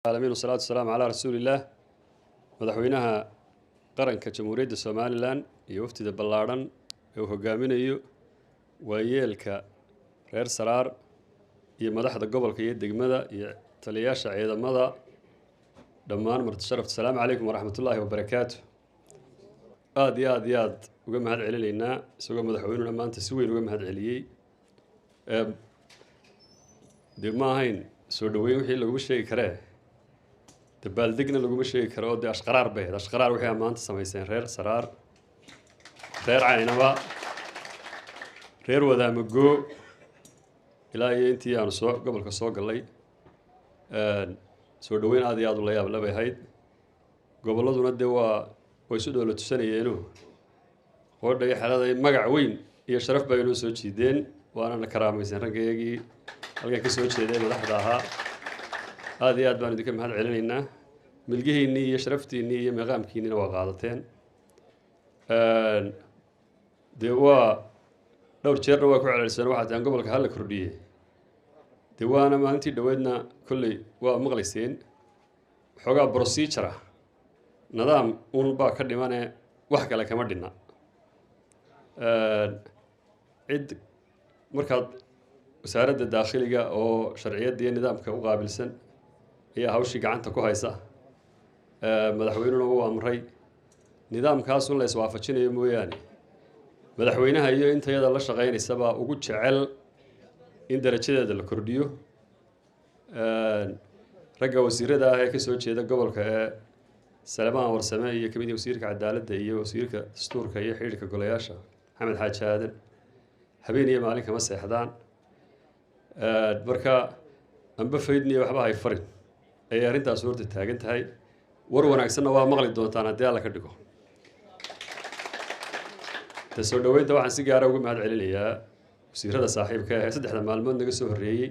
Aalamiin, wasalaatu wasalaamu calaa rasuulillaah. Madaxweynaha qaranka Jamhuuriyadda Somalilan iyo waftida ballaadhan ee uu hogaaminayo, waayeelka reer Saraar iyo madaxda gobolka iyo degmada iyo taliyayaasha ciidamada, dhammaan marti sharafta, asalaamu calaykum waraxmatullaahi wabarakaatu. Aada iyo aad iyo aad uga mahad celinaynaa, isagoo madaxweynuna maanta si weyn uga mahad celiyey. Dee ma ahayn soo dhoweyn wixii laguma sheegi karee, dabaaldegna laguma sheegi karo oo dee ashqaraar bay ahayd. Ashqaraar wixii aa maanta samayseen reer Saraar, reer Caynaba, reer Wadaamagoo, ilaa iyo intii aanu soo gobolka soo gallay, soo dhoweyn aad iyo aad ula yaab le bay ahayd. Gobolladuna dee waa way isu dhoola tusanayeeno, qoodha iyo xeladay magac weyn iyo sharaf baa inoo soo jiideen, waanana karaamayseen raggayagii halkan ka soo jeeday madaxda ahaa. Aada iyo aad baan idinka mahad celinaynaa. Milgihiinnii iyo sharaftiinnii iyo meeqaamkiinniina waa qaadateen. Dee waa dhowr jeerna waa ku celceliseen, waxaa tahan gobolka hala kordhiyey. Dee waana maalintii dhoweedna kolley waa maqlayseen, xoogaa procedure ah, nidaam un baa ka dhimane, wax kale kama dhinna. Cid markaad wasaaradda daakhiliga oo sharciyadda iyo nidaamka u qaabilsan ayaa hawshii gacanta ku haysa, madaxweynuna uu amray nidaamkaasun la iswaafajinayo mooyaane. Madaxweynaha iyo intayada la shaqaynaysabaa ugu jecel in darajadeeda la kordhiyo. Ragga wasiirada ah ee kasoo jeeda gobolka ee Salemaan Warsame iyo kamid wasiirka cadaaladda iyo wasiirka dastuurka iyo xidhiidhka golayaasha Maxamed Xaaji Aadan, habeen iyo maalin kama seexdaan. Marka amba faydniyo waxba hay farin ayay arrintaas horta taagan tahay. War wanaagsanna waa maqli doontaan haddii Alla ka dhigo. Ta soo dhoweynta waxaan si gaara uga mahad celinayaa wasiirada saaxiibka ah ee saddexda maalmood naga soo horreeyey,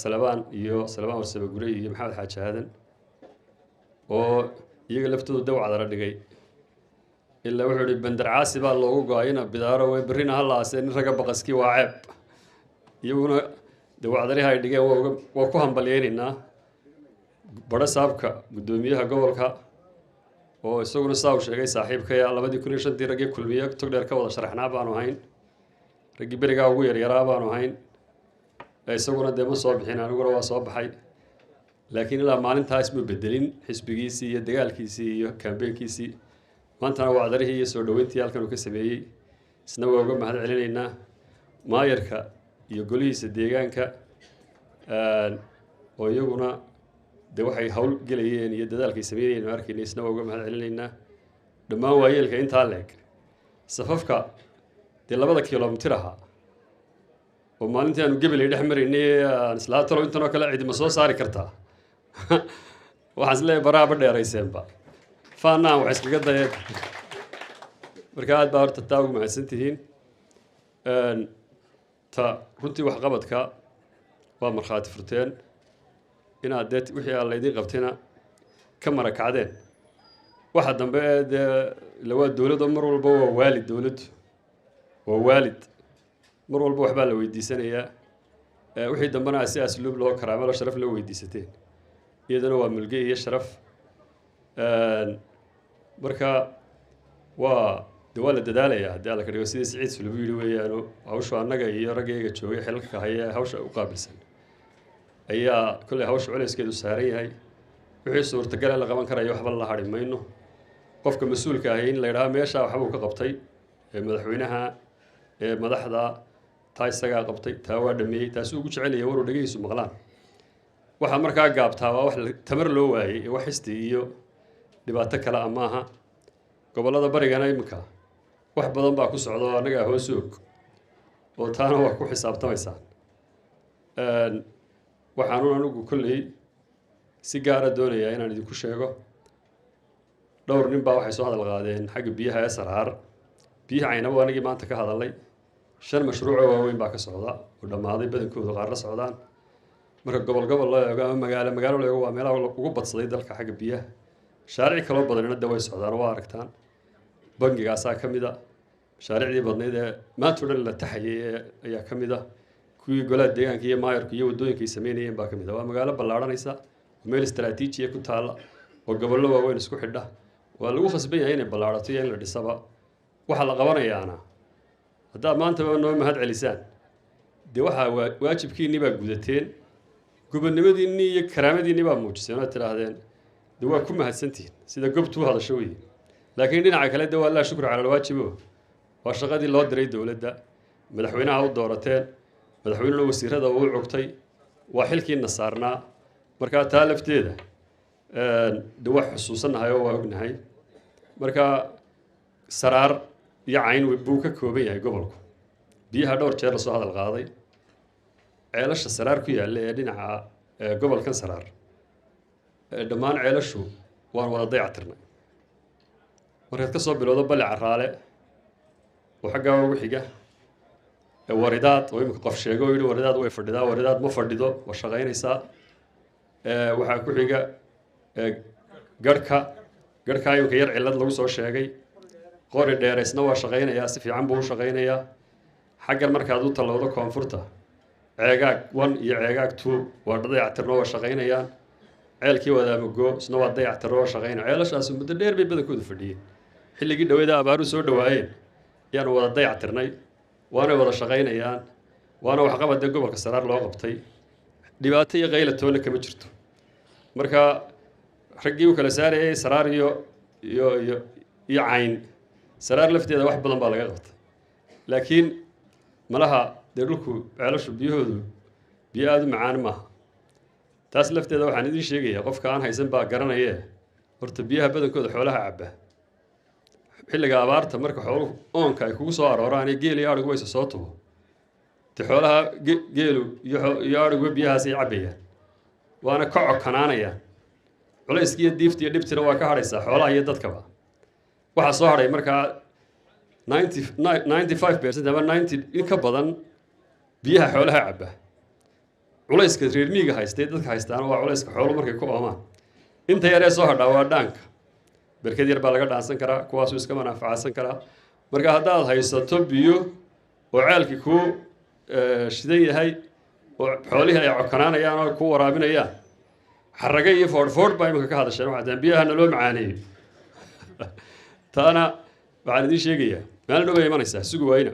Salabaan iyo Salabaan Warsame Gurey iyo Maxamed Xaaji Aadan, oo iyaga laftooda dawcadala dhigay. Ilaa wuxuu ihi Bandar Caasi baa loogu go-ayna bidaaro way berrina ha laasee nin ragga baqaskii waa ceeb. Iyaguna dawacdariha ay dhigeen waa ku hambalyeynaynaa. Badho saabka guddoomiyaha gobolka oo isaguna saa uu sheegay saaxiibkaya, 2005-tii raggii Kulmiye Togdheer ka wada sharaxnaa baanu ahayn, raggii berigaa ugu yaryaraa baanu ahayn. Isaguna dee ma soo bixin, aniguna waa soo baxay, laakiin ilaa maalintaas ma bedelin xisbigiisii iyo dagaalkiisii iyo kambeynkiisii. Maantana wacdarihii iyo soo dhoweyntii halkan uu ka sameeyey isna waa uga mahad celinaynaa. Maayarka iyo golihiisa deegaanka oo iyaguna dee waxay hawl gelayeen iyo dadaalkay sameynayeen arkayna, isna waa uga mahad celinaynaa. Dhammaan waayeelka intaa leeg, safafka dee 2 kilomitir ahaa oo maalintii aanu Gebelay dhex maraynay aan islaa talo intan oo kale cidima soo saari kartaa, waxaan isleeyahay baraaba dheerayseenba faanaan wax iskaga dayeen. Marka aad baa horta taa ugu mahadsan tihiin. Ta runtii waxqabadka waa markhaati furteen inaad dee wixii aan laydin qabtayna ka marakacdeen. Waxa dambe ee dee ila waa dowladoo mar walba waa waalid, dowladdu waa waalid, mar walba waxbaa la weydiisanayaa. Wixii dambena si asluub loo karaamo loo sharaf loo weydiisateen, iyadana waa mulge iyo sharaf. Marka waa de waa la dadaalayaa haddii Alla ka dhigo, sidii Siciid Sulubu yidhi weeyaano, hawshu annaga iyo raggayga joogay xilalka haya hawsha u qaabilsan ayaa kolley hawsha culayskeedu saaran yahay. Wixii suurtagale la qaban karayo waxba la hadhi mayno. Qofka mas-uulka ahi in la yidhaha meeshaa waxbuu ka qabtay, ee madaxweynaha ee madaxda taa isagaa qabtay, taa waa dhameeyey, taasuu ugu jecelaya waruu dhegihiisu maqlaan. Waxaa markaa gaabtaa waa wax tamar loo waayey ee wax xisti iyo dhibaato kale a maaha. Gobollada barigana iminka wax badan baa ku socda oo annagaa hoos og oo taana waa ku xisaabtamaysaan. Waxaanun anigu kolley si gaara doonayaa inaan idinku sheego, dhowr nin baa waxay soo hadal qaadeen xagga biyaha ee Saraar. Biyaha Caynabo anigii maanta ka hadalay, 5 mashruucoo waaweyn baa ka socda oo dhammaaday badankooda, qaar la socdaan. Marka gobol gobol loo eego ama magaalo magaalo loo eego, waa meelaha ugu badsaday dalka xagga biyaha. Mashaariic kaloo badanina de way socdaan, waa aragtaan, bangigaasaa ka mid a mashaariicdii badnayd ee maanta o dhan la taxayay ee ayaa ka mid a, kuwii golaha deegaanka iyo maayarku iyo waddooyinka ay sameynayeen baa ka mid a. Waa magaalo ballaadhanaysa Meel istaraatiijiya ku taalla oo gobollo waaweyn isku xidha, waa lagu khasban yahay inay ballaarato iyo in la dhisaba. Waxaa la qabanayaana haddaad maantaba noo mahad celisaan, dee waxaa waajibkiinnii baa gudateen, gobonnimadiinnii iyo karaamadiinnii baa muujiseen oo tidhaahdeen dee waa ku mahadsantihiin, sida gobtu u hadasho weeye. Laakiin dhinaca kale de waa laa shukru cala alwaajibo, waa shaqadii loo diray dowladda, madaxweynaha u doorateen, madaxweynuhuna wasiirada uu cugtay, waa xilkiina saarnaa. Markaa taa lafteeda de waa xusuusannahay oo waa ognahay. Marka Saraar iyo Cayn buu ka kooban yahay gobolku. Biyaha dhowr jeer lasoo hadal qaaday, ceelasha Saraar ku yaalla ee dhinaca gobolkan Saraar, dhammaan ceelashu waan wada dayactirnay. Markaad ka soo bilowdo Balli Caraale oo xaggaa ugu xiga, Waridaad oo imika qof sheego oo yidhi Waridaad way fadhidaa, Waridaad ma fadhido, waa shaqaynaysaa. Waxaa ku xiga Garhka, Garhkaa imika yar cillad lagu soo sheegay. Qori Dheeraysna waa shaqaynayaa, si fiican buu u shaqaynayaa. Xaggan markaad u tallowdo koonfurta, Ceegaag 1 iyo Ceegaag 2 waa dayactirno, waa shaqaynayaan. Ceelkii Wadaamago isna waa dayactirno, waa shaqaynaya. Ceelashaasi muddo dheer bay badankoodu fadhiyeen, xilligii dhaweeda abaaru soo dhawaayeen ayaanu wada dayactirnay, waanay wada shaqaynayaan, waana waxqabad dee gobolka Saraar loo qabtay. Dhibaato iyo qayla toona kama jirto. Marka raggii u kala saarayay Saraar iyo Cayn, Saraar lafteeda wax badan baa laga qabtay, laakiin malaha dee dhulku ceelashu biyahoodu biyo aada u macaan maaha. Taas lafteeda waxaan idiin sheegayaa, qofka aan haysan baa garanaye, horta biyaha badankooda xoolaha cabba. Xilliga abaarta marka xooluhu oonka ay kugu soo arooraan ee geel iyo adhiguba isa soo tubo, de xoolaha geelu iyo adhiguba biyahaas ay cabbayaan, waana ka cokanaanayaan. Culayski iyo diifta iyo dhibtina waa ka hadhaysaa xoolaha iyo dadkaba. Waxaa soo hadhay markaa 95% ama 90 in ka badan biyaha xoolaha cabba. Culayska reer miyiga haystay dadka haystaana waa culayska xoolu markay ku oomaan. Inta yaree soo hadhaa waa dhaanka, berked yar baa laga dhaansan karaa, kuwaasuu iska manaafacaadsan karaa. Marka haddaad haysato biyo oo ceelkii kuu shidan yahay oo xoolihii ay cokanaanayaan oo ku waraabinayaan, xarage iyo foodhfoodh baa iminka ka hadasheen, waxaa taan biyaha naloo macaaneeyo. Taana waxaan idiin sheegayaa maalin dhow bay imanaysaa, sugi waayna.